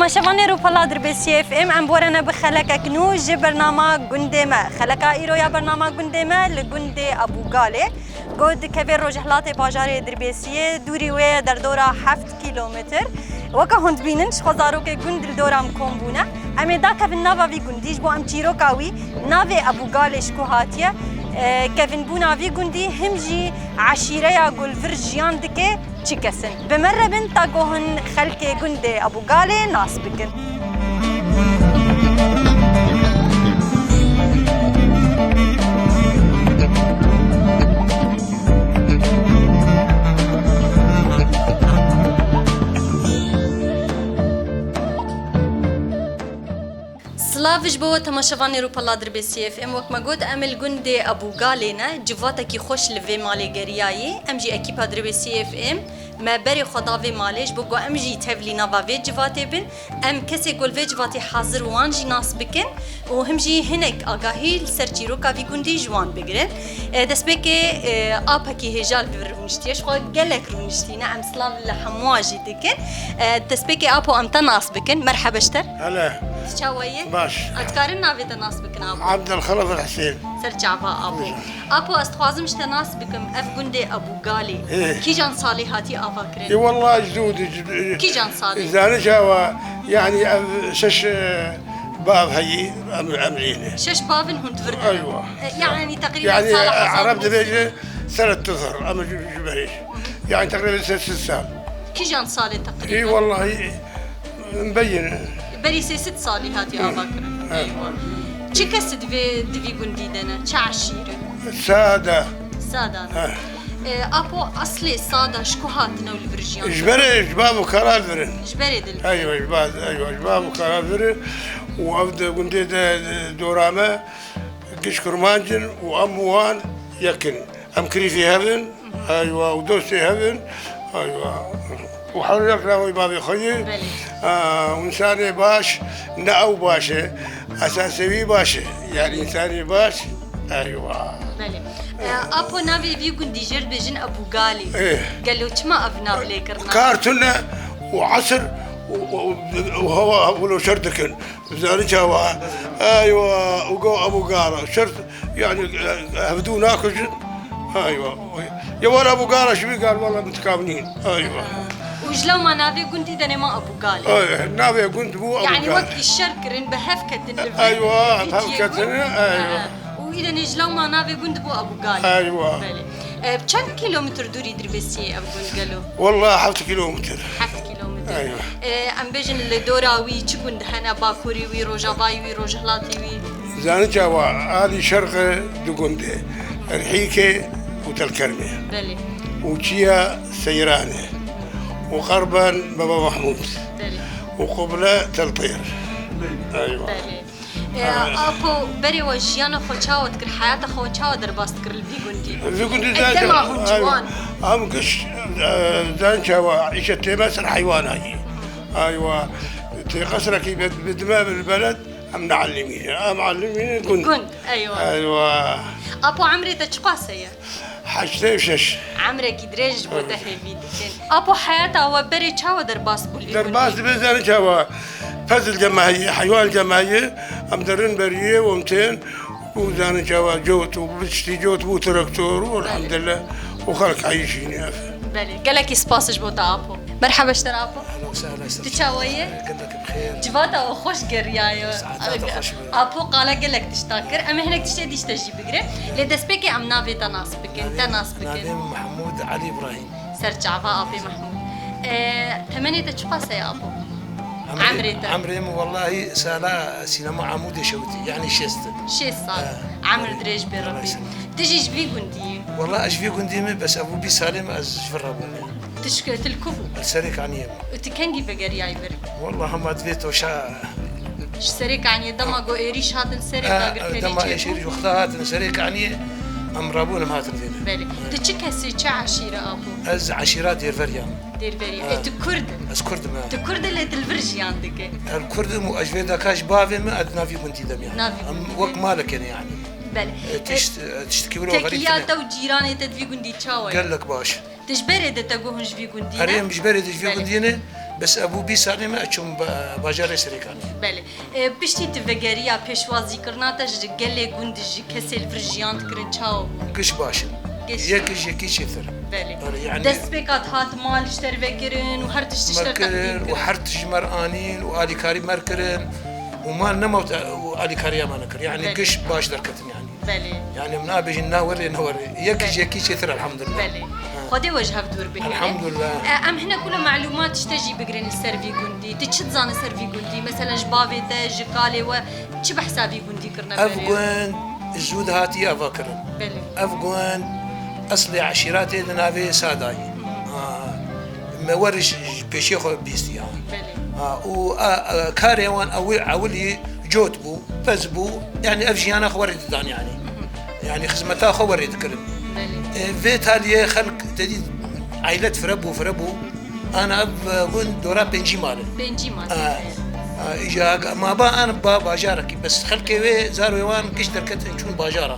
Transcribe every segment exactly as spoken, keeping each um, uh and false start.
Şevanê Rûpela Dirbêsiyê F M, em borene bi xelekek nû ji bernama gundê me. Xeleka îro ya bernama gundê me li gundê Ebûgalê, ku dikeve rojhilatê bajarê Dirbêsiyê, dûrî wê ye derdora heft kîlometr. Weke hûn dibînin, ji xwe zarokê gund li dora em kom bûne. Em ê dakevin nava vî gundî, ji bo em çîroka wî, navê Ebûgalê ji ku hatiye, e, kevinbûna vî gundî, him jî eşîreya ku li vir jiyan dike, çi kes in. Bi me re bin ta ku hûn xelkê gundê Ebûgalê nas bikin. Silav ji bo we temaşevanê Rûpela Dirbêsiyê F M. Wek me got, em li gundê Ebûgalê ne, civatekî xweş li vê malê geriyayî. Em jî ekîpa Dirbêsiyê F M, me berê xwe da vê malê, ji bo ku em jî tevlî nava vê civatê bin. Em kesê ku li vê civatê hazir wan jî nas bikin û him jî hinek agahî li ser çîroka vî gundî ji wan bigirin. E, destpêkê, e, apekî hêja li vir rûniştiye, ji xwe gelek rûniştîne. Em silav li hemûa jî dikin. E, destpêkê apo em te nas bikin. Merhebe ji te. Hele. Tu çawa yî? Baş. Ez dikarim navê te nas bikin apo? Abdulxelif Husên. Ser çava apo. Baş. Apo, ez dixwazim ji te nas bikim. Ev gundê Ebûgalê. Ê. Kîjan salê hatî ava kirin? Ê, wellahî zû di, di, Kîjan salê? Zanî çawa, yanî ev şeş, e, bav heyî em, em lê ne. Şeş bavin hûn di vir de ne? Eywa. E, yanî teqrîben Yanî, sala e, hezar Ereb dibêje seret tizir, em ji, ji berê. Yanî teqrîben sê sed sal. Kîjan salê teqrîben? Ê, wellahî, beyî ne. Berî sê sed salî hatî ava kirin. Hı. Eywa. Çi kes di vê, di vî gundî de ne? Çi eşîre? Sada. Sada ne? Hı. E, apo, eslê Sada ji ku hatine û li vir jiyan? Ji berê, ji bav û kala li vir in. Ji berê dil. Eywa, ji bav, eywa, ji bav û kala li vir in. Û ev di gundê de, e, dora me giş kurmanc in û em wan yek in. Em kirîfî hev in, eywa, û dostê hev in, eywa. Û her yek navê bavê xwe ye. Belê. A, însanê baş, ne ew baş e, esasê wî baş e. Yanî însanê baş, eywa. Belê. E, apo, navê vî gundî jê re dibêjin Ebûgalê. Ê. Gelo çima ev nav lê kirina? Kar tune û esir û, û, û hewa wilo şer dikin. Zanî çawa? Eywa, û go Ebûgala. Şert, yanî, e, hevdû nakujin. Eywa. Ya were Ebûgala şibî gal wala min tikam nîn. Eywa. Û ji lewma navê gundî de nema Ebûgalê. Ay, navê gund bû Ebûgal. Yanî wek îşer kirin, bi hev ketin li vê Eywa, bi hev ketin, eywa. Ha. Û îdenê ji lewma navê gund bû Ebûgalê. Eywa. Belê. E, çend kîlometr dûrî Dirbêsiyê ev gund gelo? Walla heft kîlometr. Heft kîlometr. Eywa. E, em bêjin li dora wî çi gund hene, bakurî wî, rojavayî wî, rojhilatî wî? Zanî çawa, alî şerqê du gundê, Rihîkê û Telkermê. Belê. Û çiya Seyranê. Û qerban Baba Mahmûd. Belê. Û quble Teltêr. Eywa. Belê. E, apo, berê we jiyana xwe çawa dikir, heyata xwe çawa derbas dikir li vî gundî? Vî gundî E, zaten, dema hûn ciwan. Em giş, e, dan çawa, îşe tême ser heywana yî. Aywa, tê qesrekî bid-, bidime bil beled, em neellimîne. Em ellimîne gund. Gund, eywa. Eywa. Apo, emrê te çiqas heye? Heştê û şeş. Emrekî dirêj ji bo te hêvî dikin. Apo, heyata we berê çawa derbas bû li Derbas gundî? Dibe zanî çawa. Pez li cem me heye, heywan li cem me heye, em derin beriyê û em tên û zanî çawa cot û bi tiştî cot bû traktor û elhamdulillah û xelk heyî jî ne. Belê, gelekî spas ji bo te apo. Merhaba ji te re apo. Ehlen û sehlen, ser Tu çawa yî? Gelek bi xêr. Civata we xweş geriyaye. Saeta te xweş be. Apo qala gelek tişta kir. Em ê hinek tiştê dî ji te jî bigire. Lê destpêkê em navê te nas bikin. Navê, Te nas bikin. Navê min Mehmûd Elî Îbrahîm. Ser çava apê Mehmûd. E, temenê te çiqas heye apo? Emrê, Emrê te? Emrê min wellahî sala sînema Amûdê şewitî. Yanî şêst. Şêst sal. He. Emir dirêj be Rebî. Rebî. Tu jî ji vî gundî yî? Wella ez ji vî gundî me, bes ev bîst salê me ez ji vir re bûme. Tu ji ku, tu li ku bû? Ez Serê Kaniyê bûm. Û tu kengî vegeriyayî vir? Wella hema divê toşa. Ji Serê Kaniyê dema ku êrîş hatin serê dagirkerî çêbû? Dema êrîş wexta hatin Serê Kaniyê, em rabûn em hatin vê. Belê. Tu çi kesî, çi eşîre apo? Ez eşîra Dêrverî ya me. Dêrverî. Ha. E, tu Kurd î? Ez Kurd im, ha. Tu Kurd î lê tu li vir jiyan dike? Ez Kurd im û ez ji vê deka ji bavê me ez navî gundî de me ya. Navî gundî de. Em wek maleke ne yanî. Belê. E, tişt-, e, tiştekî wilo xerîb tune. Têkiliya te û cîranê te di vî gundî çawa ye? Gelek baş. Tu ji berê de te got hûn ji vî gundî ne? Erê, em ji berê de ji vî Belê. gundiyê ne, bes ev bû bîst salê me, ez çûm ba-, bajarê Serêkanê. Belê. E, piştî tu vegeriya pêşwazîkirina te ji gelê gund, ji kesê li vir jiyan dikirin, çawa bû? Giş baş in. Giş. Yek ji yekî çêtir. Belê. Erê, yani Destpêka dihat mal ji te re vekirin û her tişt ji te re me kirin teqdîm û kirin. Her tişt ji me re anîn û alîkarî me re kirin û mal nema û alîkariya me nekir. Yani Belê. Giş baş derketin yani. Belê. Yani em nabêjin na werê, na werê. Yek Belê. ji yekî çêtir elhamdulillah. Belê. Ha. Xwedê we ji hev dûr bihêle. Elhamdulillah. E, em hinek wilo melûmat ji te jî bigirin li ser vî gundî. Tu çi dizane ser vî gundî? Mesela ji bavê te, ji kalê we çi behsa vî gundî kirine Ev berê? gund zû dihatiye ava kirin. Belê. Ev gund eslê eşîratê di navê Sadayê. Hı. Ha. Me wer ji, ji pêşê xwe bîstiya. Belê. Ha, û a, a, karê wan ewil, ewilî cot bû, pez bû. Yani ev jiyana xwe werê didan yani. Hı hı. Yani xizmeta xwe werê dikirin. Belê. E, vê taliyê xelk te dî eylet fire bû, fire bû. Ana ev, e, gund dora pêncî mal e. Pêncî mal. A, a, îja ma ba an ba bajarekî, bes xelkê wê zarê wan giş derketin çûn bajara.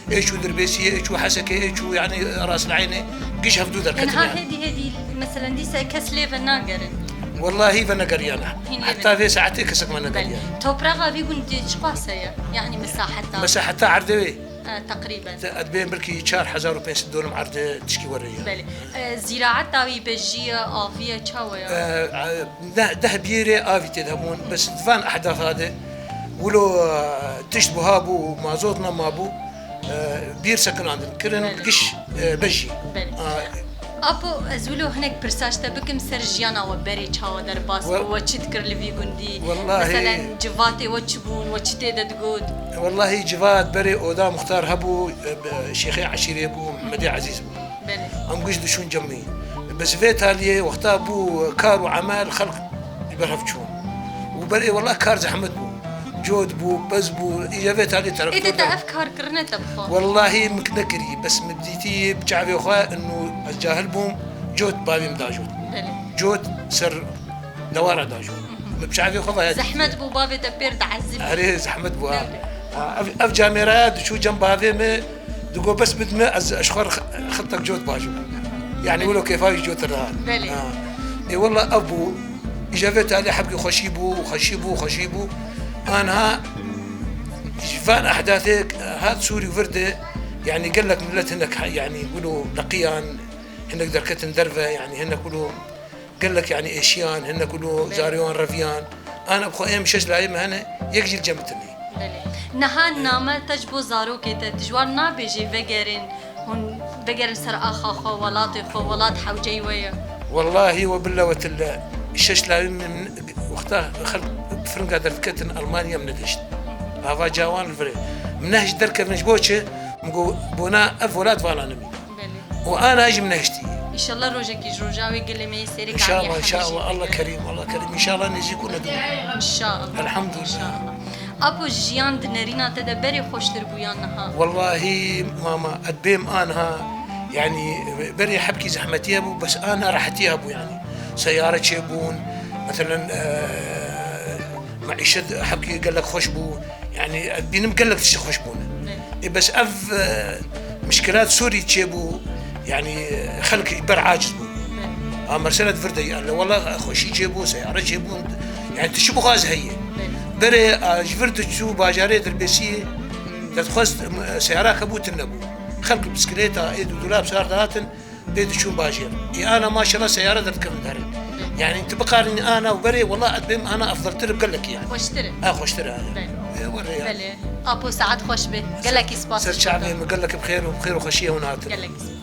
Belê. Ê çû Dirbêsiyê, ê çû Hesekê, ê çû yani Rasileyne, giş hevdû derketin Niha yani. Hêdî hêdî, meselen dîsa kes lê venagerin. Wellahî venegeriyane. Hîn lê Heta vê saetê kesek venegeriyane. Belê. Topraxa vî gundî çiqas heye? Yani mesaheta? Mesaheta erdê wê. E, teqrîben. Te, ez dibêm belkî çar hezar û pênc sed dönüm erdê tişkî were ye. Belê. E, zîraeta wî, bejiye, aviye, çawa ye? E, e, deh, deh biyêrê avî tê de hebûn, bes di van ehdafa de wilo, e, tişt buha bû, mazot nema bû, e, biyêr sekinandin, kirin Belê. giş, e, bejî. Belê. A, Apo, ez wilo hinek pirsa ji te bikim ser jiyana we berê çawa derbas We- bû, we çi dikir li vî gundî? Wellahî Meselen civatê we çi bûn, we çi tê de digot? Wellahî civat berê oda muxtar hebû, e, be-, şêxê eşîrê bû, Mehmedê Ezîz bû. Belê. Em giş dişûn cemî. Bes vê taliyê wexta bû kar û emel xelk ji ber hev çûn. Û berê wela kar zehmet bû. Cot bû, pez bû, îja vê taliyê Ê de terektor te da. ev kar kirine te bixwe? Wellahî min nekirî, bes min dîtî bi çavê xwe, inu ez cahil bûm, cot bavê min da cot. Belê. Cot ser dewara da cot. Min bi çavê xwe vaya dîtî. Zehmet bû, bavê te pêr diezibî. Erê, zehmet bû, ha. Belê. Ha, ev, ev camêraya diçû cem bavê min, digot, "Bes bidme, ez, ez ji xwe re xe-, xetek cot bajim." Yani wilo kêfa wî cot re hat. Belê. Ha. Ê wela ev bû. Îja vê talê hebkî xweşî bû, xweşî bû, xweşî bû. Anha ji van ehdathê hat Sûrî vir de, yani gelek millet hinek ha-, yani wilo leqiyan, hinek derketin derve, yani hinek wilo gelek yani êşiyan, hinek wilo Belê. zarê wan reviyan. Ana bi xwe êm şeş layê me hene, yek jî li cem bitinê. Belê. Niha name te ji bo zarokê te, tu ji wan nabêjî vegerin, hûn vegerin ser axa xwe, welatê xwe, welat hewceyî we ye? Wellahî we billa we tilla, şeş layê min wexta xelk bi firinga derdiketin Almanya min nedihişt. Ava cawan li vir e. Min nehişt derkevin ji bo çi? Min got, bona ev welat vala nimî. Belê. Û ana jî min nehiştî. Înşallah rojekî ji roja wê gelê me yê Serêkaniyê hemî jî veke. Înşallah, înşallah, Allah kerîm, Allah kerîm. Înşallah nêzîk û nedûr. Înşallah. Elhamdulillah. Înşallah. Apo, jiyan di nerîna te de berê xweştir bû yan niha? Wellahî mama, ez dibêm aniha, yani berê hebkî zehmetiye bû, bes aniha rehetiye bû yani. Seyare çêbûn, meselen, e, meîşet hebkî gelek xweş bû. Yani ez dibînim gelek tişt xweş bûne. Evet. Ê bes ev, e, mişkilat Sûrî çêbû, yani, e, xelk ji ber aciz bû. Evet. A, mesela di vir de ya, le wela xweşî çêbû, seyare çêbûn, yani tişt bixwaz heye. Evet. Berê, a, ji vir diçû bajarê Dirbêsiyê, te dixwest, e, seyara hebû tune bû. Xelk bisikilêta, ê du dulab sar dihatin, Bê diçûn bajêr. Ê ana maşallah seyare derdikevin derê. Yani tu biqarînî ana û berê, wela ez dibêm ana efdeltir bi gelekî yani. Xweştir e. Ha, xweştir e. Belê. Ê, were yani. Belê. Apo saet xweş be. Gelekî spas. Ser çavê min, gelek bi xêr û, bi xêr û xweşiyê hûn hatin. Gelekî spas.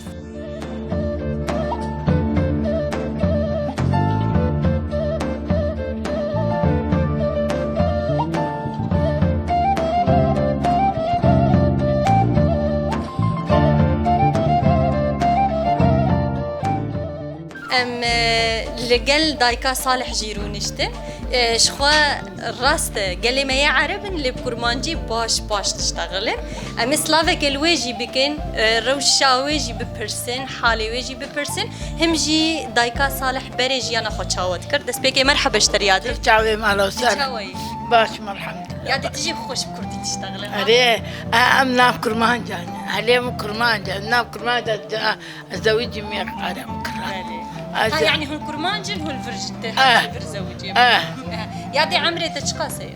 Em, e, li gel dayika Salih jî rûniştin. E, ji xwe rast e, gelê me yê Ereb in, lê bi kurmancî baş baş diştexilin. Em ê silaveke li wê jî bikin, e, rewşa wê jî bipirsin, halê wê jî bipirsin. Him jî dayika Salih berê jiyana xwe çawa dikir. Destpêkê merhebe ji te re ya din. Çawa yî mala ser. Çawa yî? Baş im, elhamdulillah. Ya din tu jî xweş bi kurdî diştexile, ha? Erê, e, em nav kurmancan. Alê min kurmanc e, nav kurmanc e, ez zewicî me Arab kirin. Belê. Ez Ha, yanî hûn kurmanc in, hûn vir ji te Eh. vir zewicê. Eh. Eh. Ya dê emrê te çiqas e?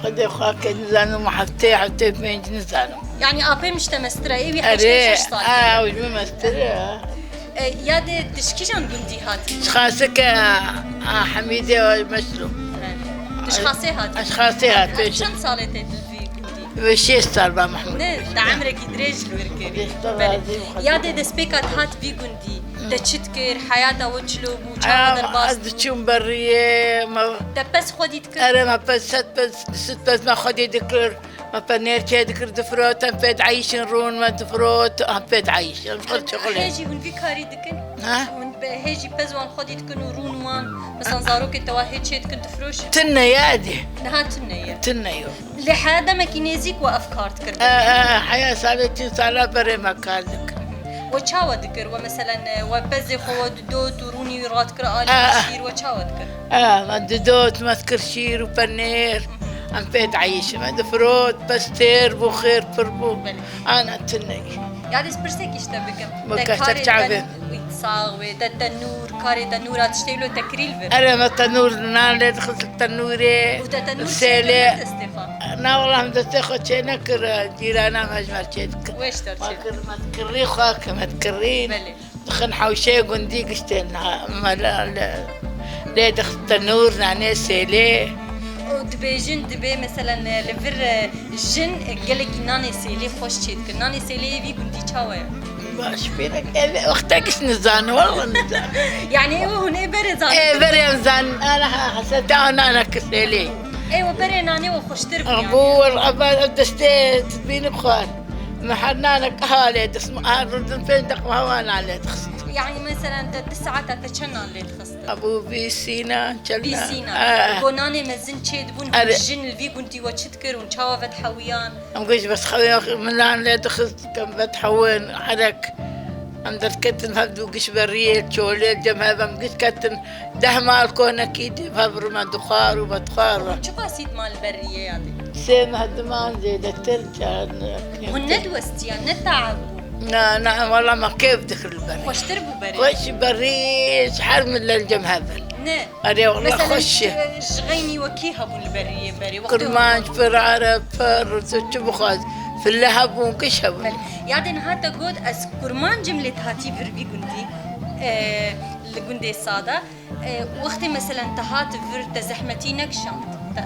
Xwedê xwe ke nizanim, heftê, heftê pênc nizanim. Yanî apê min ji te mestir e, ê wî Erê, heştê şeş sal ah, e. Ew ji min mestir e. E, ya dê tu ji kîjan gundî hatî? Ji Xasike, a, Hemîdê Meşrû. Belê. Tu ji Xasê hatî? Ez ji Xasê hatî. Çend salê te li vî gundî? Ve şêst sal ba Mehmûd. Ne, te emrekî dirêj li wir kirî. Xwedê razî bû. Belê. Ya dê destpêka te hat vî gundî, te çi dikir, heyata we çilo bû, çawa derbas bû? Ez diçûm beriyê, me Te pez xwedî dikir? Erê, me pez, sed pez, du sed pez me xwedî dikir. Me penêr çê dikir, difirot, em pê dieyşin rûn, me difirot, em pê dieyşin. Em xwe dişixulin. Hê jî hûn vî karî dikin? Ha? Hûn bi, hê jî pez wan xwedî dikin û rûn wan, mesela zarokê te wa hê çê dikin, difiroşin? Tune ye edê. Niha tune ye. Tune ye. Lê heya demekî nêzîk we ev kar dikir. E, e, heya salê çil sala berê me kar dikir. We çawa dikir? We meselen, e, we pezê xwe we didot û rûnî wî radikir alî E, e. şîr, we çawa dikir? E, me didot, me dikir şîr û penêr. Em pê dieyşin, me difirot, pez têr bû, xêr pir bû. Belê. Ana tune ye. Ya dê ez pirsekî ji te bikim. Bike, Te karê ser çavê. ten-, wî sax wê, te tenûr, karê tenûra tiştê wilo te kirî li vir? Erê, me tenûr, nan lê dixist li tenûrê. Û te tenûr Sêlê. çêkir destê xwe? Na, wela em destê xwe çê nekir, cîrana me ji me çê dikir. Wê ji te Me çê dikir, me dikirî xwe, ke me dikirî. Belê. Dixin hewşeyê gundî giştên ha, me le, le, lê dixist tenûr, nanê sêlê. Û dibêjin, dibê meselen, e, li vir, e, jin, e, gelekî nanê sêlê xweş çêdikin. Nanê sêlê yê vî gundî çawa ye? Baş pêrek, ev wextek iş nizane, walla nizane. Yani ew hûn ê berê zanin. Ê berê em zan, ana ha, heseta nana ki sêlê. Ê we berê nanê we xweştir bû yani. Bû, walla, eva destê dibînim xwar. Me her nanek ha lê dixist, her rûdin pênc deq me hewa nan lê dixist. Yani meselen te di saeta te çend nan lê dixist? Abû vî sîna, çel Vî na. sîna. Ah. Go nanê mezin çê dibûn, Erê. hûn jin li vî gundî we çi dikir, hûn çawa vedhewiyan? Em giş bes xewiya min nan lê dixist, kem vedhewin, herek. Em derketin hevdû giş beriyê, çolê, cem hev em giş ketin. Deh mal konekî dî, hev rû me dixwar û vedixwar re. Çiqasî mal beriyê ya dê? Sê meh diman zêdetir can. Hûn ne diwestiyan, ne taab bû? Na, na, wala me kêf dikir li berê. Xweştir bû berê? Xweş berî, ji her min lencem hev in. Ne. Erê, wala Mesela xweş ji, e. ji xeynî we kî hebûn li beriyê berê? Wextê Kurmanc, hûn pir, ereb, pir, tu çi bixwaz? Fille hebûn, giş hebûn. Belê. Ya dê niha te got, ez kurmancim lê te hatî vir vî gundî, e, li gundê Sada. E, wextê meselen te hat vir, te zehmetî nekişand? Te,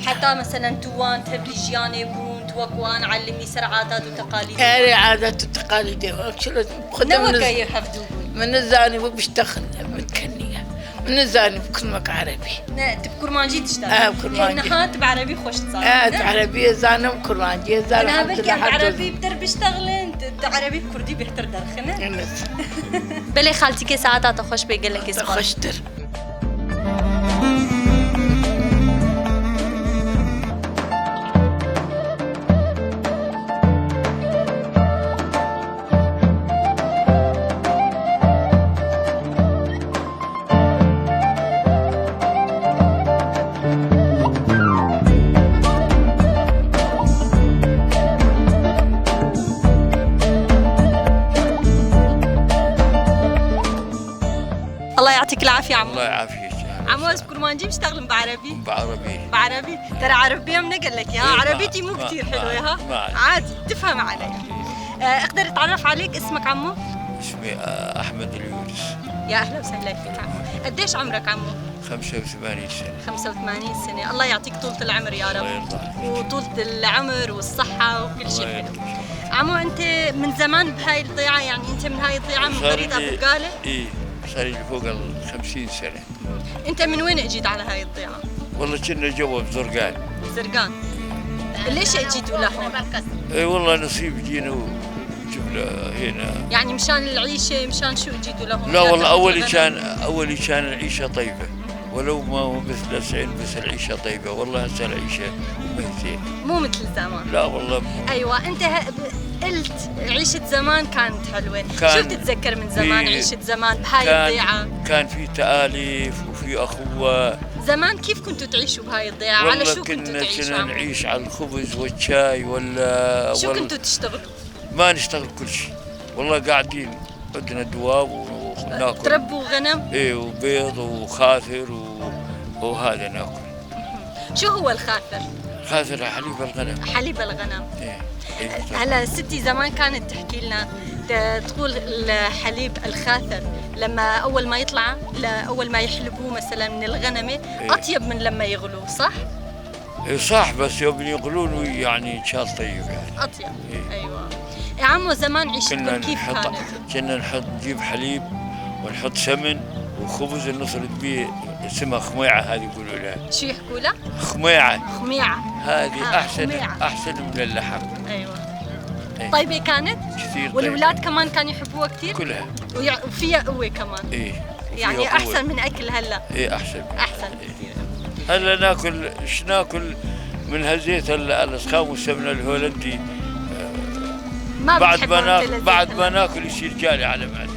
heta meselen tu wan tevlî jiyanê bûn, tu wek wan elimî ser adat û teqalîdê wan? Erê, adet û teqalîdê wan. Çilo Ne xwedê min weke niz-, yê hevdû bûn? min nizanî bû biştexin, min keniye. Min nizanî bû kilmek erebî. Ne, tu bi kurmancî dişta. Ha, bi kurmancî. Niha tu bi erebî xweş dizanî, Ha, ne? tu erebî zanim, kurmancî zanim, Niha belkî elhamdulillah, em bi hemdulillah, erebî bi te biştexilin, tu, tu erebî bi kurdî bêhtir derxine. Evet. Belê xaltîkê, saeta te xweş be, gelekê spas. Xweştir. الله يعطيك العافية عمو. الله يعافيك. Emo, ez bi kurmancî biştexlim, bi erebî? Bi erebî. Bi erebî. Tera erebî em ne gelekî, ha? Erebî tî mû kitîr helo ya, ha? Adî, tifhem eleyh. اقدر اتعرف عليك، اسمك عمو؟ اسمي احمد اليونس. يا اهلا وسهلا فيك عمو. قديش عمرك عمو؟ خمسة وثمانين سنة. خمسة وثمانين سنة. الله يعطيك طولة العمر يا رب. الله يرضى عليك. وطولة العمر والصحة وكل شيء حلو. عمو، انت من زمان بهاي الضيعة، يعني انت من هاي الضيعة، من قرية ابو قالة؟ اي، صار لي فوق الخمسين سنة. انت من وين اجيت على هاي الضيعة؟ والله كنا جوا بزرقان. زرقان. ليش اجيتوا لهون؟ اي والله نصيب جينا وجبنا هنا. يعني مشان العيشة، مشان شو اجيتوا لهون؟ لا والله، اولي كان، اولي كان العيشة طيبة. ولو ما هو مثل هسه، بس العيشة طيبة. والله هسه العيشة مو زين. مو مثل زمان. لا والله. ايوه، انت ه-، قلت عيشة زمان كانت حلوة. شو بتتذكر من زمان، عيشة زمان بهاي الضيعة؟ كان في تآلف وفي أخوة. زمان كيف كنتوا تعيشوا بهاي الضيعة؟ على شو كنتوا تعيشوا؟ والله كنا نعيش على الخبز والشاي ولا، شو كنتوا تشتغلوا؟ ما نشتغل كل شيء. والله قاعدين عندنا دواب وناكل. تربوا غنم؟ ايه، وبيض وخاثر و... وهذا ناكل. شو هو الخاثر؟ خاثر حليب الغنم. حليب الغنم. ايه، ايه، بالضبط. هلا ستي زمان كانت تحكي لنا، ت-، تقول الحليب الخاثر لما أول ما يطلع، ل-، أول ما يحلبوه مثلًا من الغنمة، إيه. أطيب من لما يغلوه، صح؟ إيه، صح، بس يوم يغلون يعني إن شاء الله طيب يعني. أطيب. إيه. أيوة. يا عمو، زمان عيشتكم كنا كيف نحط، كانت؟ كنا نحط، نجيب حليب ونحط سمن وخبز نصرد بيه، اسمها خميعة هذه يقولوا لها. شو يحكوا لها؟ خميعة. خميعة. هذه آه، أحسن، خميعة. أحسن من اللحم. أيوة. إيه. طيبة كانت؟ كثير طيبة. والولاد كمان كانوا يحبوها كثير؟ كلها. ويع-، وفيها قوة كمان؟ إيه. وفيها يعني قوة. أحسن من أكل هلأ؟ إيه، أحسن. أحسن. إيه. هلا ناكل، ايش ناكل من هزيت ال-، الاسخام والسمن الهولندي. ما بعد ما بتحبهم ناك-، كل بعد الزيت ما هلا. ناكل يصير جالي على معدتي.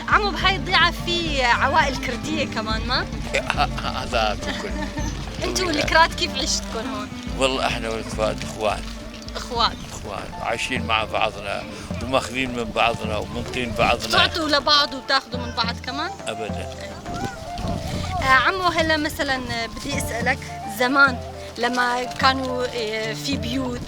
عمو، بهاي الضيعة في عوائل كردية كمان، ما؟ ه-، ه-، هذا كل. انتوا الكراد كيف عيشتكم هون؟ والله احنا والكراد اخوان. اخوان. اخوان، عايشين مع بعضنا وماخذين من بعضنا ومنطين بعضنا. بتعطوا لبعض وتاخذوا من بعض كمان؟ ابدا. آه، عمو، هلا مثلًا بدي أسألك، زمان لما كانوا، آه، في بيوت،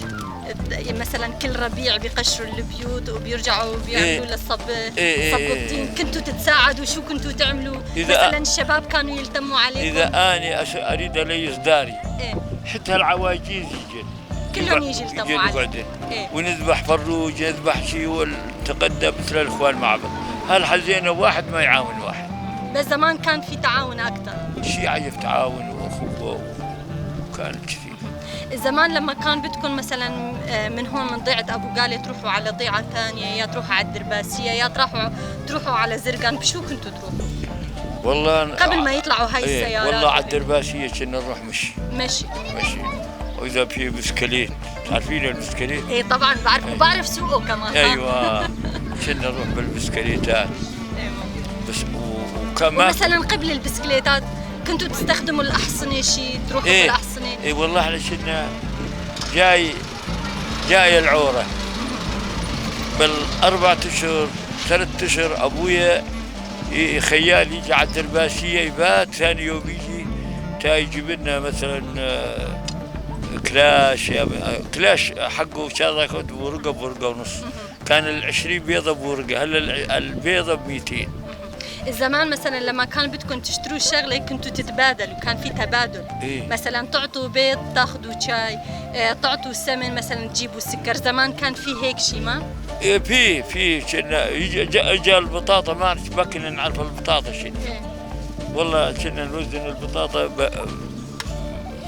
آه، مثلًا كل ربيع بيقشروا البيوت وبيرجعوا بيعملوا إيه. للصب-، إيه، إيه، صب إيه، الطين، إيه. كنتوا تتساعدوا؟ شو كنتوا تعملوا؟ إذا مثلًا الشباب كانوا يلتموا عليكم؟ إذا أنا أش-، أريد أليس داري، إيه. حتى العواجيز يجي. كلهم يبع-، يجي يلتموا يجي عليك. يقعدوا. إيه. ونذبح فروج، يذبح شي، ونتقدم مثل الإخوان مع بعض. هل حزينة واحد ما يعاون واحد. بس زمان كان في تعاون أكتر. شي عجب تعاون وأخوة، وكان كثير. زمان لما كان بدكم مثلًا، آه، من هون من ضيعة أبو قالة تروحوا على ضيعة تانية، يا تروحوا على الدرباسية، يا تروحوا، تروحوا على زرقان، بشو كنتوا تروحوا؟ والله أنا قبل ما يطلعوا هاي إيه، السيارات والله على وهيك. الدرباسية كنا نروح مشي. مشي. مشي. وإذا في بسكليت، تعرفين البسكليت؟ إيه طبعًا بعرف، إيه. وبعرف سوقه كمان. أيوة. كنا نروح بالبسكليتات. أيوة. بس و-، وكمان ومثلًا قبل البسكليتات كنتوا تستخدموا الأحصنة شي، تروحوا إيه. بالأحصنة؟ إيه والله إحنا كنا جاي، جاي العورة. بالأربعة أشهر، ثلاثة أشهر أبويا ي-، خيال يجي على الدرباسية يبات، ثاني يوم يجي تا يجيب لنا مثلًا، آه، كلاش، يا ب-، آه، كلاش حقه شغلة كنت بورقة، بورقة ونص. كان العشرين بيضة بورقة، هلا الع-، البيضة بميتين. زمان مثلًا لما كان بدكم تشتروا شغلة كنتوا تتبادلوا، كان في تبادل. إيه. مثلًا تعطوا بيض تاخذوا شاي، آه، تعطوا سمن مثلًا تجيبوا سكر. زمان كان في هيك شي، ما؟ إيه، في، في، كنا يجي، جا، جا البطاطا، ما نعرف، ما كنا نعرف البطاطا شنو. إيه. والله كنا نوزن البطاطا ب-،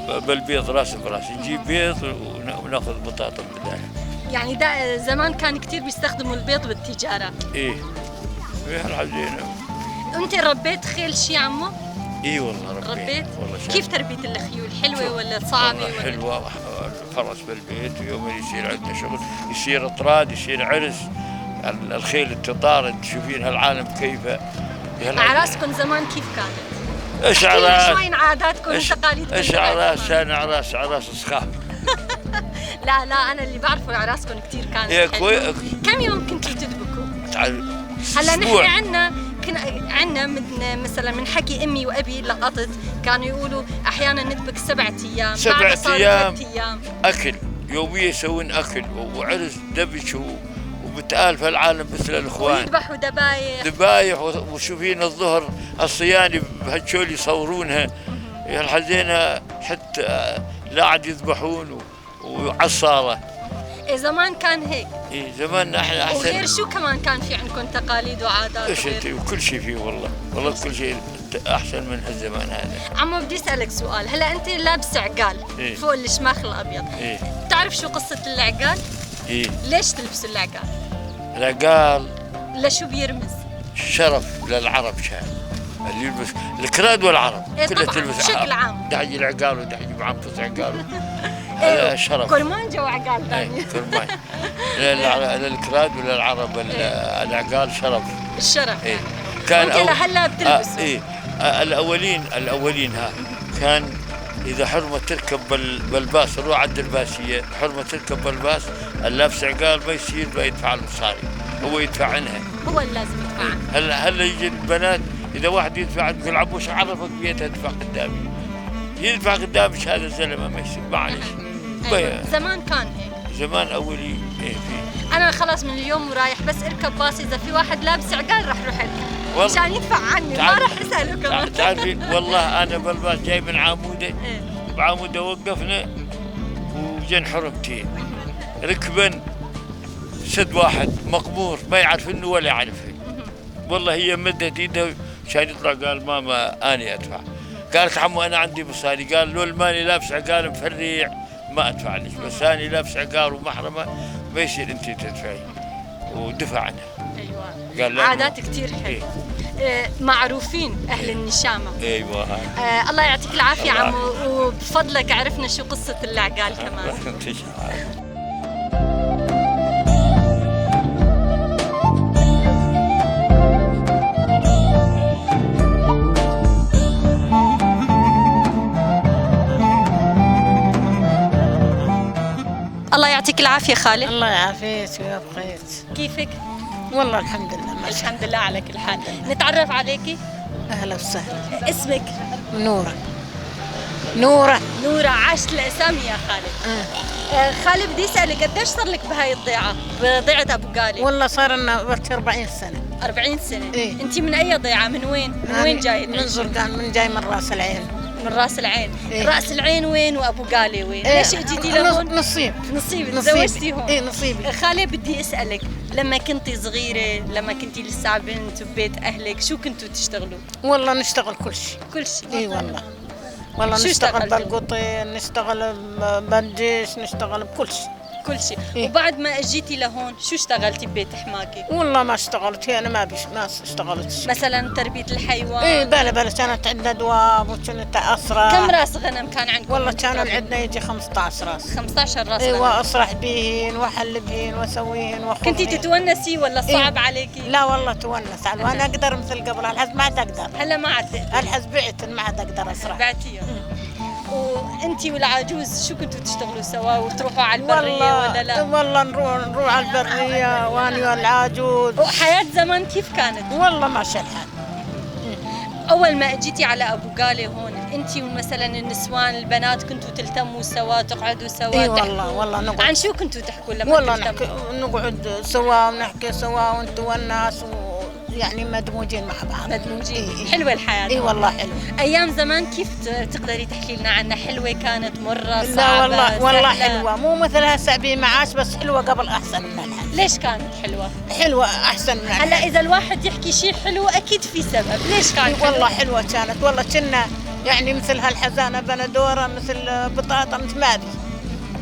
ب-، بالبيض راس براس، نجيب بيض ون-، وناخذ بطاطا بدالها. يعني دا زمان كان كتير بيستخدموا البيض بالتجارة. إيه. إيه، الحزينة. أنت ربيت خيل شي، عمو؟ إيه والله ربيت. ربيت؟ والله شايف. كيف تربية الخيول؟ حلوة شوف، ولا صعبة والله ولا؟ حلوة، وح-، فرس بالبيت، ويوم يصير عندنا شغل، يصير طراد، يصير عرس، ال-، الخيل التطارد، تشوفين هالعالم كيف، يا هلا. أعراسكم زمان كيف كانت؟ إيش احكي لنا أعراس؟ شوي عن عاداتكم إيش، وتقاليدكم إيش تبع أعراس؟ زمان. كان أعراس، أعراس صخاب. لا، لا، أنا اللي بعرفه أعراسكم كتير كانت يا حلوة. كوي-، كم يوم كنتوا تدبكوا؟ تعال، هلا نحن أسبوع. عنا، كن-، عنا من، مثلًا من حكي أمي وأبي لقطت، كانوا يقولوا أحيانًا ندبك سبعة أيام، سبعة بعد صاروا أيام. ثلاث أيام. أكل، يوميا يسوون أكل، وعرس دبش و-، وبتآلف العالم مثل الإخوان. ويذبحوا ذبايح. ذبايح و-، وشوفين الظهر الصياني بهالشول يصورونها. يا الحزينة حتى لا عاد يذبحون و-، وعصارة. إيه، زمان كان هيك. إيه، زمان نحن أحسن. وغير شو كمان كان في عندكم تقاليد وعادات إيش غير؟ أنت، وكل شي فيه والله. والله كل شي أحسن من هالزمان هذا. عمو، بدي أسألك سؤال. هلأ أنت لابس عقال إيه. فوق الشماغ الأبيض. إيه. بتعرف شو قصة العقال؟ إيه. ليش تلبسوا العقال؟ العقال لشو بيرمز؟ شرف للعرب كان. اللي يلبس الكراد والعرب. إيه كلها طبعًا، تلبس بشكل عام. عام. دحج العقال ودحج معنفص عقال. إيه، هذا شرف. كرمانجة وعقال إيه، تاني. كرمانجة. لا، لا، لا، الكراد ولا العرب، ال-، إيه. العقال شرف. الشرف إيه. يعني. كان وأنت أو-، لهلا آه، بتلبسه؟ إيه. آه، الأولين، الأولين، ها. كان إذا حرمة تركب بال-، بالباص، روح عند الباسية، حرمة تركب بالباص، اللابس عقال ما يصير، ما يدفع المصاري، هو يدفع عنها. هو اللي لازم يدفع عنها. هلا، هلا يجي البنات، إذا واحد يدفع، تقول: "عمو، شو عرفك بيتها تدفع قدامي؟" يدفع قدامك هذا الزلمة، ما يصير، معلش. أيوة. بي- زمان كان هيك. زمان أولي، إيه، في. أنا خلاص من اليوم ورايح بس أركب باص، إذا في واحد لابس عقال رح روح أركب. والله. مشان يدفع عني، ما تعال-، رح أسأله كمان. تعال-، تعرفي، والله أنا بالباص جاي من عمودة. إيه. بعمودة وقفنا وجن حرمتين. ركبن سد واحد مقبور، ما يعرفنه ولا يعرفني. والله هي مدت إيدها عشان يطلع، قال: "ماما، أنا أدفع." قالت: "عمو، أنا عندي مصاري." قال: "لول ماني لابس عقال مفريع، ما أدفع لك، بس أنا لابس عقال ومحرمة، ما يصير أنت تدفعي." ودفع عنها. أيوة. قال: "لا، عادات كتير حلوة. إيه. آه، معروفين أهل النشامة." أيوة. آه، الله يعطيك العافية، الله عمو، وبفضلك عرفنا شو قصة العقال كمان. الله يعطيك العافية خالة. الله يعافيك ويبقيك. كيفك؟ والله الحمد لله، ماشي. الحمد لله على كل حال. نتعرف عليكي؟ أهلا وسهلا. اسمك؟ نورة. نورة. نورة، عاشت الأسامي يا خالة. آه. آه، خالة، بدي أسألك، قديش صار لك بهاي الضيعة، بضيعة أبو قالي؟ والله صار لنا وقت أربعين سنة. أربعين سنة؟ إيه. أنتي من أي ضيعة؟ من وين؟ من أنا وين جاية من تعيشي؟ زرقان، من جاي من راس العين. من راس العين. إيه. راس العين وين وأبو قالي وين؟ إيه. ليش أجيتي نص-، لهون؟ نصيب. نصيب، نصيب. تزوجتي هون. إيه، نصيبي. خالة، بدي أسألك، لما كنتي صغيرة، لما كنتي لسه بنت ببيت أهلك، شو كنتوا تشتغلوا؟ والله نشتغل كل شيء. كل شيء؟ إي والله. والله شو نشتغل اشتغلتوا؟ بالقطن، نشتغل ب-، بندش، نشتغل بكل شيء. كل شيء. إيه. وبعد ما أجيتي لهون، شو اشتغلتي ببيت حماكي؟ والله ما اشتغلت، هي أنا ما بيش-، ما اشتغلت شيء. مثلًا تربية الحيوان؟ إيه، بلا، بلا، كانت عندنا دواب وكنت أسرح. كم راس غنم كان عندكم والله كان تربوا؟ عندنا يجي خمستعش راس. خمستعش راس إيه، غنم. وأسرح بيهن وأحلبهن وأسويهن وأخذهن. كنتي تتونسي ولا إيه. صعب عليكي؟ لا والله تونس، على وأنا أقدر مثل قبل، الحز ما عاد أقدر. هلا ما عاد تقدري؟ الحز بعت، ما عاد أقدر أسرح. بعتيها. وانتي والعجوز شو كنتوا تشتغلوا سوا وتروحوا على البرية والله، ولا لا؟ والله نروح، نروح على البرية، واني والعجوز. وحياة زمان كيف كانت؟ والله ماشي الحال. أول ما أجيتي على أبو قالي هون، انتي ومثلًا النسوان، البنات، كنتوا تلتموا سوا، تقعدوا سوا، إي والله، تحكوا؟ والله نقعد. عن شو كنتوا تحكوا لما والله تلتموا؟ نحكي، نقعد سوا ونحكي سوا ونتونس و-، يعني مدموجين مع بعض. مدموجين. إي، إي. حلوة الحياة. إي والله حلوة. أيام زمان كيف ت-، تقدري تحكي لنا عنها؟ حلوة كانت، مرة، لا صعبة، والله، والله سهلة؟ حلوة. مو مثل هسه بي معاش، بس حلوة قبل أحسن من الحين. ليش كانت حلوة؟ حلوة أحسن من الحين. هلا إذا الواحد يحكي شي حلو، أكيد في سبب. ليش كانت إي والله حلوة؟ حلوة كانت. والله كنا يعني مثل هالحزانة بندورة، مثل بطاطا، مثل ما أبي.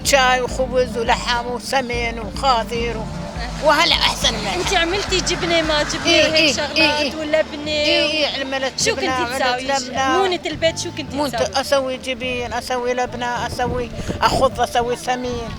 شاي وخبز ولحم وسمن وخاثر و-، وهلأ أحسن من انتي عملتي جبنة ما جبنة إيه، وهيك إيه، شغلات إيه، إيه. ولبنة إيه، و-، إيه، عملت شو جبنة، كنتي عملت تساوي؟ لبنة. مونة البيت شو كنتي مونة تساوي؟ أسوي جبين، أسوي لبنة، أسوي أخض، أسوي سمين.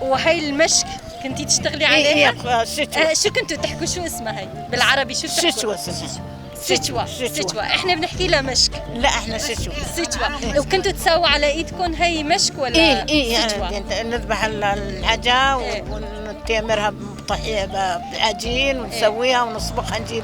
وهي المشك كنتي تشتغلي إيه، عليها؟ إيه، شتوة. آه، شو كنتوا تحكوا؟ شو اسمها هي؟ بالعربي شو بتحكوا؟ شتوة اسمها. شتوة، شتوة. شتوة. إحنا بنحكي لها مشك. لا، إحنا شتوة. شتوة. وكنتوا تساووا على إيدكم هي مشك ولا إيه، إيه، يعني شتوة؟ بنت-، نذبح ال-، العجا و-، إيه. ونتمرها بطحي-، ب-، بعجين ونسويها ونصبغها، نجيب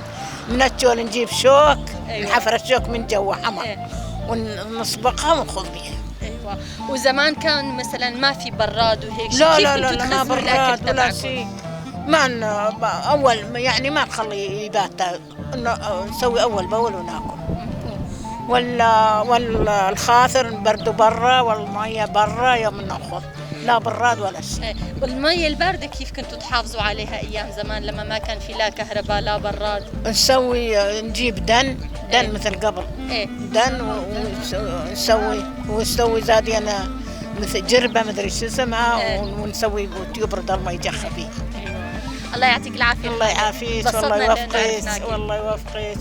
من الشول، نجيب شوك، أيوة. نحفر الشوك من جوا حمر. إيه. ونصبغها ونخذ بيها. أيوة. وزمان كان مثلًا ما في براد وهيك شي، لا، كيف لا، لا، كنتوا لا، ما تخزنوا الأكل براد ولا تبعكم؟ شي. ما ن-، أول، يعني ما نخلي يبات. إنه نسوي أول بأول وناكل. وال-، وال-، الخاثر نبرده برا، والمية برا يوم ناخذ. لا براد ولا شي. إيه، والمية الباردة كيف كنتوا تحافظوا عليها أيام زمان لما ما كان في لا كهرباء لا براد؟ نسوي، نجيب دن، دن إيه. مثل قبل. إيه. دن و-، ونس-، ونسوي، ونسوي زادينا مثل جربة مدري شو اسمها، إيه. ون-، ونسوي تيوب رد الله يجخفي. الله يعطيك العافية. الله يعافيك، والله يوفقك، والله يوفقك.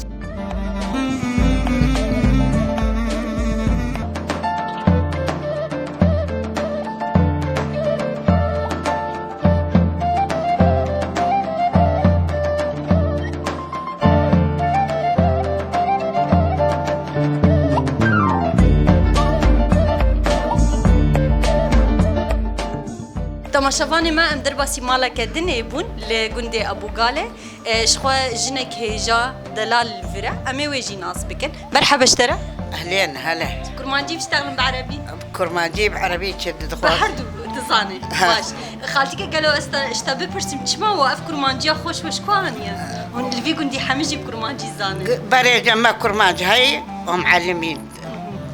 Şevanê me, em derbasî maleke dinê bûn li gundê Ebûgalê. E, ji xwe jinek hêja delal li vir e. Em ê wê jî nas bikin. Merheba ji te re. Ehlên, hele. Kurmancî biştexlin bi erebî? Kurmancî bi erebî çi dixwaz? Bi her du dizanê. Ha. Baş. Xaltîke, gelo ez te, ji te bipirsim, çima we ev kurmanciya xweş we ji ku aniye? Hûn li vî gundî hemî jî kurmancî zanin. G-, berê cem me kurmanc heyî, û muellimî.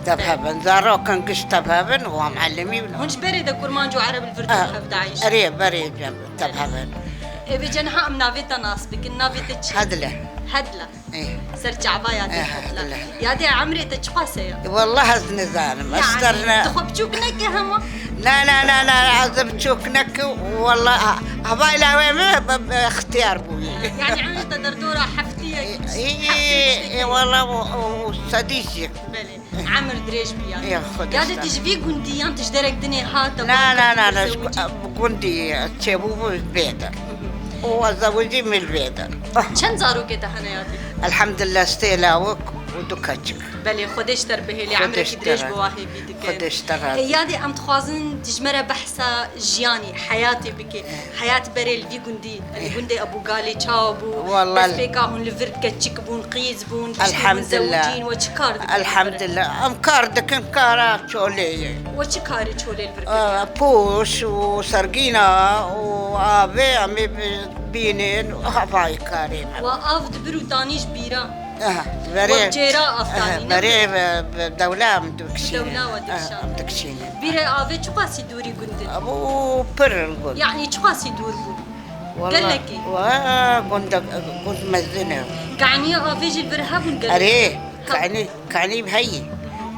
Tev hebin. Zarokan giş tev hebin û muellimî bûn. Hûn ji berê de kurmanc û ereb li vir tev hev dayîş? Erê, berê cem tev hebin. Ê, vêca niha em navê te nas bikin. Navê te çi? Hedle. Hedle. Ê. Ser çava yadê Ê, Hedle. Hedle. Yadê, emrê te çiqas e ya? Wallah ez nizanim. Ez Yani, ser ne- tu xwe biçûk neke hema? Na, na, na, na, ez biçûk neke, wallah, ha, hava ilawê me, be, be, ixtiyar bûyî. Yani, emrê te derdora heftiyek, Ê, ê, heftiyek ê, tiştekî. Wallah, o, o, o sedî jî. Belê. Emir dirêj bî ya. Ya, Xwedê Ya de star. Tu ji vî gundî yan tu ji derek dinê hate Na, na, na, na, ji gu-, gundî çêbû bû bêde. Û ez zewicî min bêde. Çend zarokê te hene yadî? Elhamdülillah, sê lawik û du keçik. Belê, Xwedê ji te re bihêlî, Xwedê emrekî ji te dirêj re. Bi wa hêvî dike. Xwedê ji te razî. E, yadê em dixwazin tu ji me re behsa jiyanî, heyatê bikê. Heyat berê li vî gundî, li gundê Ebûgalê çawa bû? Wallah. Destpêka hûn li vir keçik bûn, qîz bûn, tiştê hûn Elhamdülillah. Zewicîn, we çi kar dikin? Elhamdülillah. Em kar dikin, kara çolê ye. We çi karê çolê li vir kiriye? Aa, pûş û sergîna û avê em ê bi-, bînin, havayê karê me. We av dibir û danî ji bîra? Aha, verê, Wek cêra af aha, danî, ne verê bi? Ve, ve dewla em dikişînin. Dewla we dikişan. Aha, em dikişînin. Bîrê avê çiqasî dûrî gundin? Abû pir gund. Yani çiqasî dûr bû? Wallah, Gelekî. Wa gund, gund mezin e. Kanî avê jî li vir hebûn gelekî? Erê, Ha. kanî, kanî heyî.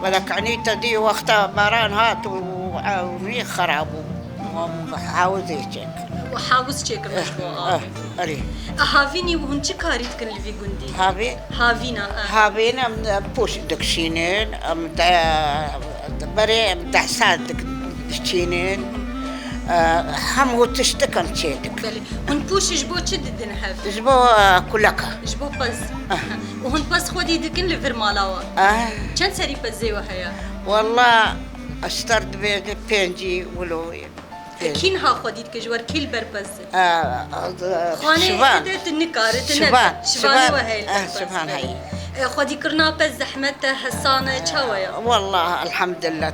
Wela kanî te dî wexta baran hat û, û, û xera bû. Hawizê çêk. Û hawiz çêkirmiş bo av. Ah, erê. A havînî hûn çi karî dikin li vî gundî? Havî? Havîna, ah. Havîn em, em pûş dikişînin, em de, berê em dehsa dik-, diçînin. E, hemû tiştik em çê dikin. Belê. Hûn pûş ji bo çi didin hev? Ji bo, e, kuleka. Ji bo pez. Ah. Û hûn pez xwedî dikin li vir mala we? Ah. Çend serî pezê we heye? Wallah, ez ji te re dibêjim pêncî wilo ye. Pêncî. Kî niha xwedî dike ji we re, kî li ber pez e? Ah, ah, Xanê şivan. Te de tu nikare, tu Şivan. Nebe. Şivanê Şivan. We heye li Ah, ber pez. Şivan heye. E, xwedîkirina pez zehmet e, hesan e, çawa ya? Wallah, elhamdülillah.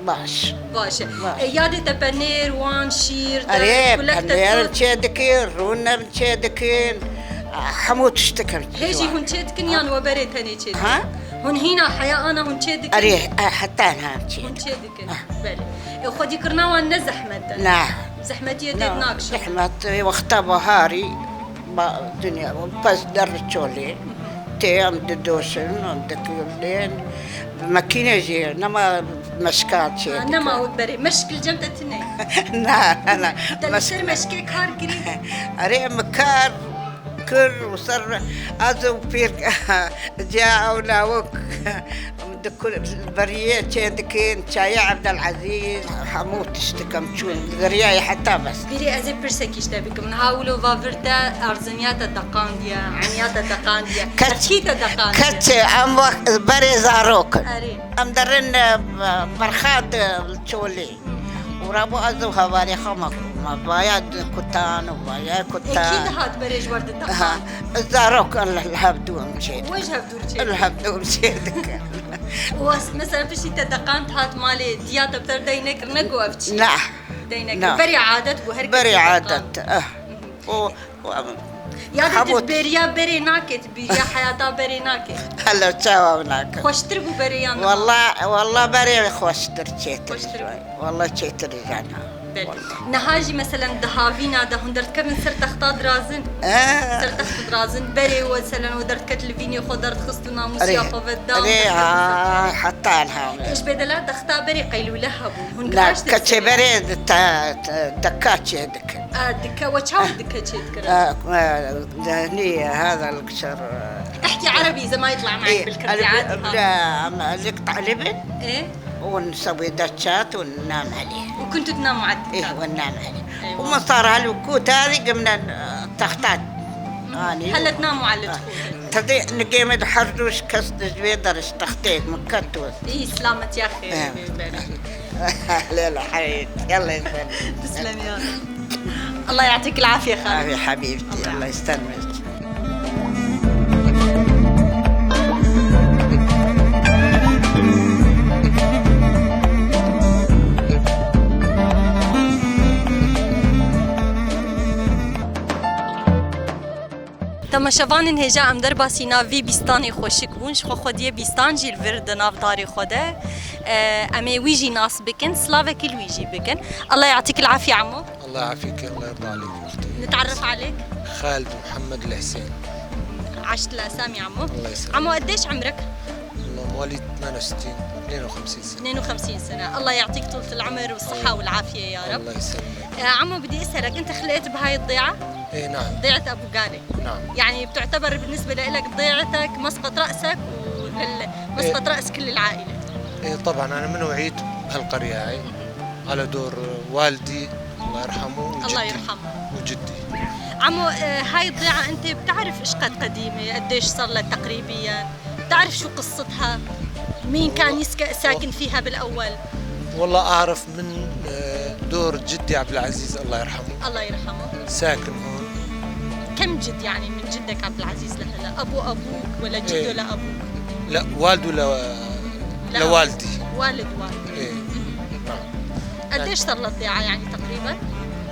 Baş. Baş e. Baş. E, yadê te penêr, wan, şîr, Erê, kulek te penêr em dot? Çê dikin, rûn em çê dikin. Hemû tiştik em Hê jî hûn çê dikin yan we berê tenê çê dikin? Ha? Hûn hîna heya ana hûn çê dikin? Erê, e, heta niha em çê Hûn dikin. Çê dikin. Ah. Belê. E, xwedîkirina wan ne zehmet e? Na. Zehmetiyê dê Na, nakşin. Zehmet, e, wexta baharî, ba, dinya, pez der çolê. Tê em didoşin, em dikirlên. Bi makîne jî, nema meşka çê Ha, dikin. Nema wek berê. Meşk li cem te tune. Na, na, na. Te li Meşk ser ne. Meşkê kar kirî? Erê, em kar kir û ser ez û pîr, ciya ew lawik, em dikur-, beriyê çê dikin, çayê Ebdelezîz, hemû tiştik em çûn, li deriyayê heta bes. Bîrê ez ê pirsekî ji te bikim. Niha wilo va vir te erziniya te deqandiye, eniya te deqandiye. Keç-, Ev kî te deqandiye? Keçê, em wext berê zarok in. Erê. Em derin, e, berxad, e, çolê. Û rabû ez û hevalê xwe me, me vaya kutan û vaya kutan. Ê, kî dihat berê ji we re dideqand? Ha, zarok li, li hevdû em çê dikin. We ji hevdû re çê Li hevdû em çê dikin. Û ez, mesela piştî te deqand hat malê, diya te bi te re dey nekir, negot ev çi ye? Na. Dey nekir. Na. Berê adet bû, her kes Berê dideqand. Adet, ah. Û, û em Ya de tu Hemû bêriya berê nake, tu bêriya heyata berê nake. Hela çawa nake? Xweştir bû berê yan niha? Wallah, wallah berê xweştir çêtir Xweştir ji bû. Wallah çêtir ji niha. Belê. Wallah. Niha jî meselen di havîna de hûn derdikevin ser texta dirazin. Eh. Ser texta dirazin. Berê we selen we derdiket li vînê xwe derdixist û namûsiya Erê. xwe vedidam. Erê, ha, heta niha. Ê, ji bêdela texta berê qeylûle hebûn. Hûn Na, gihaştin keçê serê. Berê di te, te, deka çê dikin. A, dike, we çawa dike çê dikirin? A, a, Dehni, hada li ser, Ehtî erebî, zema yitla معك إيه، بالكردي أنا عادي، ها. بلا، أنا لك طالبة، Ê? ونسوي دشات وننام عليه. وكنتوا تناموا على إيه، الدكان؟ وننام عليه. أيوة. ومن صار هالوقوت هذه قمنا تختات. هاني. هلا تناموا على الدخول. تدي نقيم الحردوش كاس دجويدر اشتختيت من كتوس. إيه، سلامة يا أخي. إيه. لا، لا، حبيبتي، الله يسلمك. تسلم يا رب. الله يعطيك العافية خالد. آمين حبيبتي، الله يسلمك. Temaşevanên hêja, em derbasî nav vî bîstanê xweşik bûn. Ji xwe xwediyê bîstan jî li vir di nav darê xwe de. E, em ê wî jî nas bikin, slavekî li wî jî bikin. Allah ya'tîk el-afî, emo. الله يعافيك، الله يرضى عليك أختي. نتعرف عليك؟ خالد محمد الحسين. عشت الأسامي عمو. الله يسلمك. عمو، قديش عمرك؟ والله مواليد ثمانية وستين، اثنين وخمسين سنة. اثنين وخمسين سنة. الله يعطيك طولة العمر والصحة الله والعافية يا رب. الله يسلمك. آه، عمو، بدي أسألك، أنت خلقت بهاي الضيعة؟ إيه، نعم. ضيعة أبو قالة. نعم. يعني بتعتبر بالنسبة لإلك ضيعتك مسقط رأسك ولل-، مسقط إيه. رأس كل العائلة؟ إيه، طبعًا، أنا من وعيت بهالقرية هاي. على دور والدي، الله يرحمه، الله وجدي. يرحمه. وجدي. عمو، آه، هاي الضيعة أنت بتعرف إيش قد قديمة؟ قديش صار لها تقريبيًا؟ بتعرف شو قصتها؟ مين كان والله، يسك-، ساكن والله، فيها بالأول؟ والله أعرف من، آه، دور جدي عبد العزيز، الله يرحمه. الله يرحمه. ساكن هون. كم جد، يعني، من جدك عبد العزيز لهلا؟ أبو أبوك ولا جده إيه. لأبوك؟ لا، والده ل-، لا، لوالدي. والد والدي. إيه. مم. نعم. قديش صار لها الضيعة، يعني، تقريبًا؟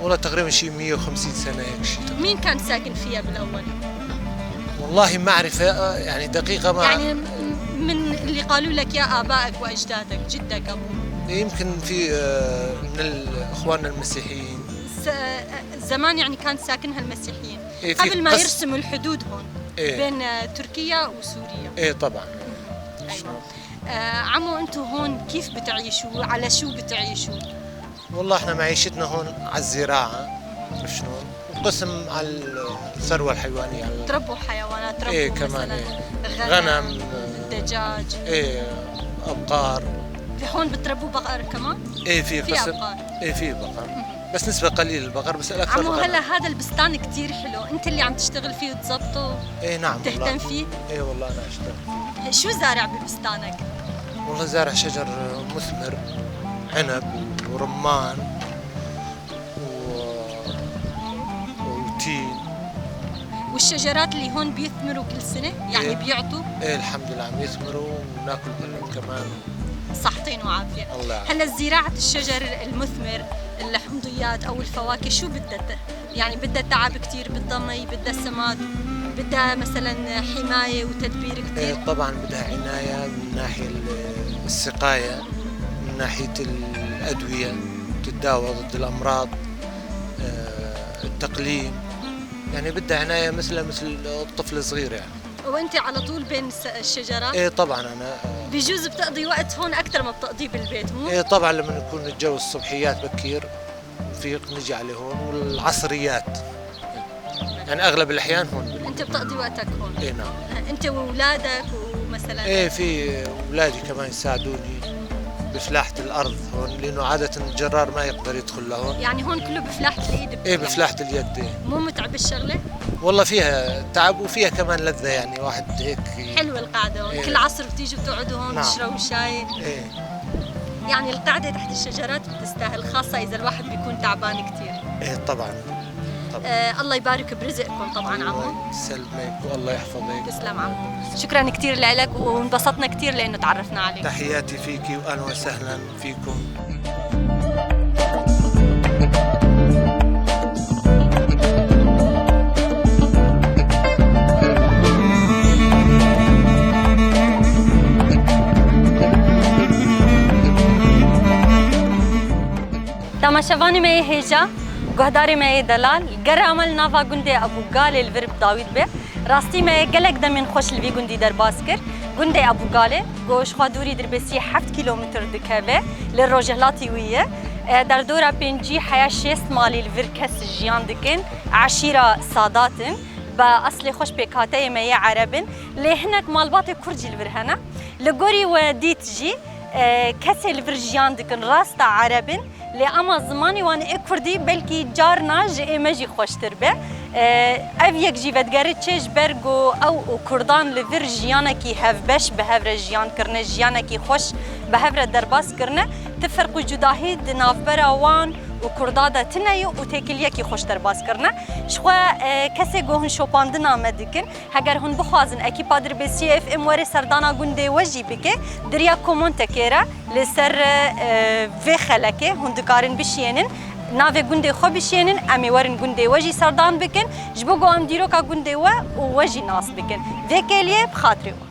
والله تقريبًا شي مية وخمسين سنة هيك شي تقريبًا. مين كان ساكن فيها بالأول؟ والله ما أعرف، آه، يعني دقيقة ما يعني م-، من اللي قالوا لك يا آبائك وأجدادك، جدك، أبوك؟ يمكن في، آه، من ال-، إخواننا المسيحيين. س-، آه، زمان يعني كان ساكنها المسيحيين. إيه، في قبل ما قص- يرسموا الحدود هون إيه. بين، آه، تركيا وسوريا. إيه، طبعًا. أيوة. آه، عمو، أنتوا هون كيف بتعيشوا؟ على شو بتعيشوا؟ والله إحنا معيشتنا هون على الزراعة، عرفت شلون؟ وقسم على الثروة الحيوانية، على تربوا حيوانات، تربوا إيه، كمان، مثلًا إيه. غنم، غنم، دجاج. إيه، أبقار. هون بتربوا بقر كمان؟ إيه، في في قسم. أبقار. إيه، في بقر. بس نسبة قليلة البقر، بس الأكثر عمو، غنم. هلا هذا البستان كتير حلو، أنت اللي عم تشتغل فيه وتظبطه؟ إيه، نعم، تهتم والله. فيه؟ إيه، والله أنا أشتغل. شو زارع ببستانك؟ والله زارع شجر مثمر، عنب ورمان و-، وتين. والشجرات اللي هون بيثمروا كل سنة؟ يعني إيه. بيعطوا؟ إيه، الحمد لله عم يثمروا وناكل منهم كمان. صحتين وعافية. الله يعافيك. هلا زراعة الشجر المثمر، الحمضيات أو الفواكه، شو بدها ت-، يعني بدها تعب كتير، بدها مي، بدها سماد، بدها مثلًا حماية وتدبير كتير؟ إيه، طبعًا بدها عناية من ناحية ال-، السقاية، من ناحية الأدوية، تتداوى ضد الأمراض، آه، التقليم، يعني بدها عناية مثلها مثل الطفل الصغير يعني. وأنت على طول بين الس-، الشجرة؟ إيه، طبعًا أنا، آه، بجوز بتقضي وقت هون أكتر ما بتقضيه بالبيت، مو؟ إيه، طبعًا لما نكون نتجاوز الصبحيات بكير، نفيق نجي على هون والعصريات. يعني أغلب الأحيان هون بال- أنت بتقضي وقتك هون؟ إيه، نعم. أنت وأولادك ومثلًا إيه، في أولادي كمان يساعدوني بفلاحة الأرض هون، لأنه عادة الجرار ما يقدر يدخل لهون. يعني هون كله بفلاحة الإيد إيه، بتعمل؟ بفلاحة اليد، إيه. مو متعب الشغلة؟ والله فيها تعب وفيها كمان لذة، يعني واحد هيك ي- حلوة القعدة هون. إيه. كل عصر بتيجوا بتقعدوا هون نعم. تشربوا شاي. إيه. يعني القعدة تحت الشجرات بتستاهل، خاصة إذا الواحد بيكون تعبان كتير. إيه، طبعًا. طبعًا. آه، الله يبارك برزقكم طبعًا، الله عمو. يسلمك والله يحفظك. تسلم عمو. شكرًا كتير لإلك وانبسطنا كتير لأنه تعرفنا عليك. تحياتي فيكي وأهلًا وسهلًا فيكم. Temaşevanê me yê hêja, guhdarê me yê delal, gera me li nava gundê Ebûgalê li vir bi dawî dibe. Rastî me gelek demên xweş li vî gundî derbas kir. Gundê Ebûgalê, ku ji xwe dûrî dirbêsî heft kîlometr dikeve, li rojhilatî wî ye. E, derdora pêncî heya şêst malî li vir kes jiyan dikin. Eşîra Sadat in. Bi eslê xwe ji pêkhateyê me yê Ereb in. Lê hinek malbatê Kurd jî li vir hene. Li gorî we dît jî, e, kesê li vir jiyan dikin, rasta Ereb in. Lê ema zimanê wan ê Kurdî belkî carna ji ê me jî xweştir be. E, ev yek jî vedigerê çê ji ber ku ew û Kurdan li vir jiyanekî hevbeş bi hev re jiyan kirine, jiyanekî xweş bi hev re derbas kirine. Ti ferq û cudahî di navbera wan û Kurda de tune ye û têkiliyekî xweş derbas kirine. Ji xwe, e, kesê ku hûn şopandina me dikin, heger hûn bixwazin ekîpa Dirbêsiyê F M were serdana gundê we jî bike, di riya komentekê re li ser, e, vê xelekê hûn dikarin bişiyênin, navê gundê xwe bişiyênin, em ê werin gundê we jî serdan bikin, ji bo ku em dîroka gundê we û we jî nas bikin. Vê kêliyê bi xatirê we.